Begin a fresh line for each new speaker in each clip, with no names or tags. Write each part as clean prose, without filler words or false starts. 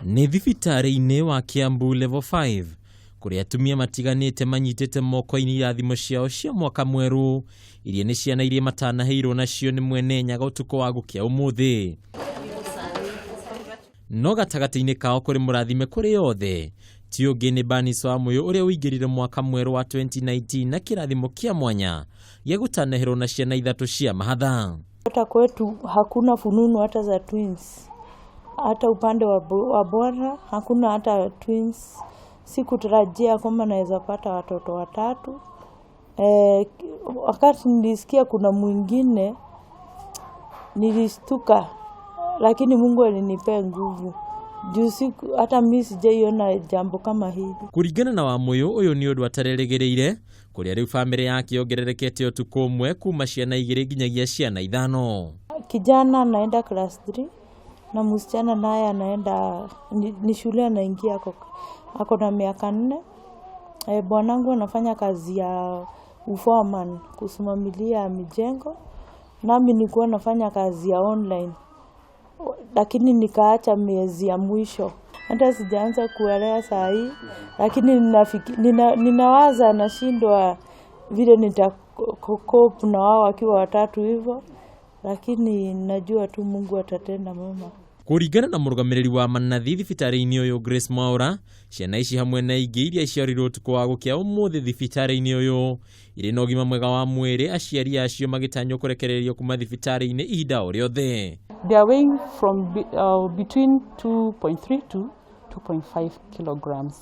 Nĩ thibitarĩ-inĩ wa Kiambu Level 5 kũrĩa atumia matiganĩte manyitĩte moko-inĩ irathimo ciao cia mwaka mwerũ iria nĩ ciana iria matanaheirwo nacio nĩ mwene Nyaga ũtukũ wa gũkĩa ũmũthĩ. No gatagatĩ-inĩ kao kũrĩ mũrathime kũrĩ othe ti ũngĩ nĩ Bernice Wamũyũ ũrĩa ũingĩrire mwaka mwerũ wa 2019 na kĩrathimo kĩa mwanya gĩa gũtanaherwo na ciana ithatũ cia mahatha.
Hata kwetu hakuna fununu hata za twins, hata upande wa bwana hakuna hata twins. Sikutarajia kwamba naweza pata watoto watatu. Wakati nilisikia kuna mwingine nilishtuka, lakini Mungu alinipea nguvu juu siku hata mi sijaiona jambo kama hili.
Kũringana na Wamũyũ, ũyũ nĩ ũndũ atarerĩgĩrĩire kũrĩa rĩu bamĩrĩ yake yongererekete ũtukũ ũmwe kuma ciana igĩrĩ nginyagia ciana ithano.
Kijana anaenda class 3 na msichana naye anaenda ni shule anaingia, ako na miaka 4. Bwanangu anafanya kazi ya uforeman, kusimamilia mijengo, nami nilikuwa nafanya kazi ya online, lakini nikaacha miezi ya mwisho. Hata sijaanza kuelewa saa hii, lakini ninawaza, nashindwa vile nitakope na wao wakiwa watatu hivyo, lakini najua tu Mungu atatenda mema.
Kũringana na mũrũgamĩrĩri wa manathi thibitarĩ-inĩ ũyũ Grace Mwaura, ciana ici hamwe na ingĩ iria ciarirwo ũtukũ wa gũkĩa ũmũthĩ thibitarĩ-inĩ ũyũ irĩ na ũgima mwega wa mwĩrĩ, aciari acio magĩtanywo kũrekererio kuma thibitarĩ-inĩ ihinda o rĩothe.
They are weighing from between 2.3 to 2.5 kilograms.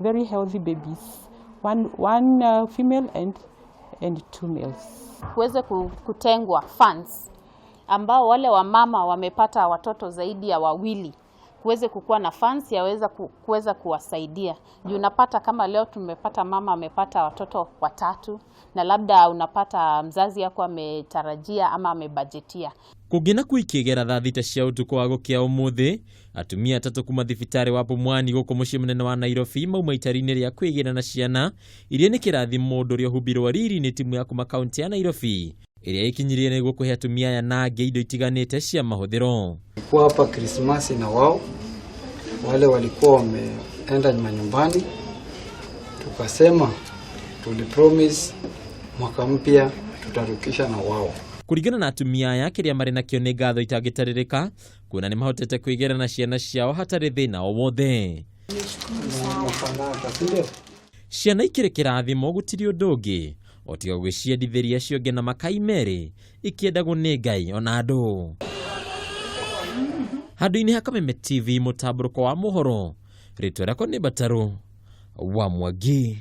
Very healthy babies. One female and two males.
Kuweze kutengwa funds ambao wale wamama wamepata watoto zaidi ya wawili, kuweze kukuwa na funds yaweza kuweza kuwasaidia. Juu unapata kama leo tumepata mama amepata watoto watatu, na labda unapata mzazi yako ametarajia ama amebajetia.
Kũngĩ na kuikĩgera thaa 6 cia ũtukũ wa gũkĩa ũmũthĩ, atumia atatũ kuma thibitarĩ wa Pumwani gũkũ mũciĩ mũnene wa Nairobi mauma itari-inĩ rĩa kwĩgĩra na ciana iria nĩ kĩrathimo ũndũ ũrĩa ũhumbirwo riri nĩ timu ya kuma kaunti ya Nairobi ĩrĩa ĩkinyirie nĩguo kũhe atumia aya na angĩ indo itiganĩte cia mahũthĩro.
Kuwa hapa Krismasi na wao wale walikuwa wameenda manyumbani, tukasema tulipromise mwaka mpya tutarukisha na wao.
Kũringana na atumia aya, kĩrĩa marĩ nakĩo nĩ ngatho itangĩtarĩrĩka kuona nĩ mahotete kwĩgĩra na ciana ciao hatarĩ thĩna o wothe. Ciana ikĩrĩ kĩrathimo gũtirĩ ũndũ ũngĩ o tiga gũgĩciendithĩria cionge na makai merĩ ikĩendagwo nĩ Ngai ona andũ. Handũ-inĩ ha Kameme TV mũtambũrũko wa mohoro, rĩtwa rĩakwa nĩ Mbatarũ wa Mwangi.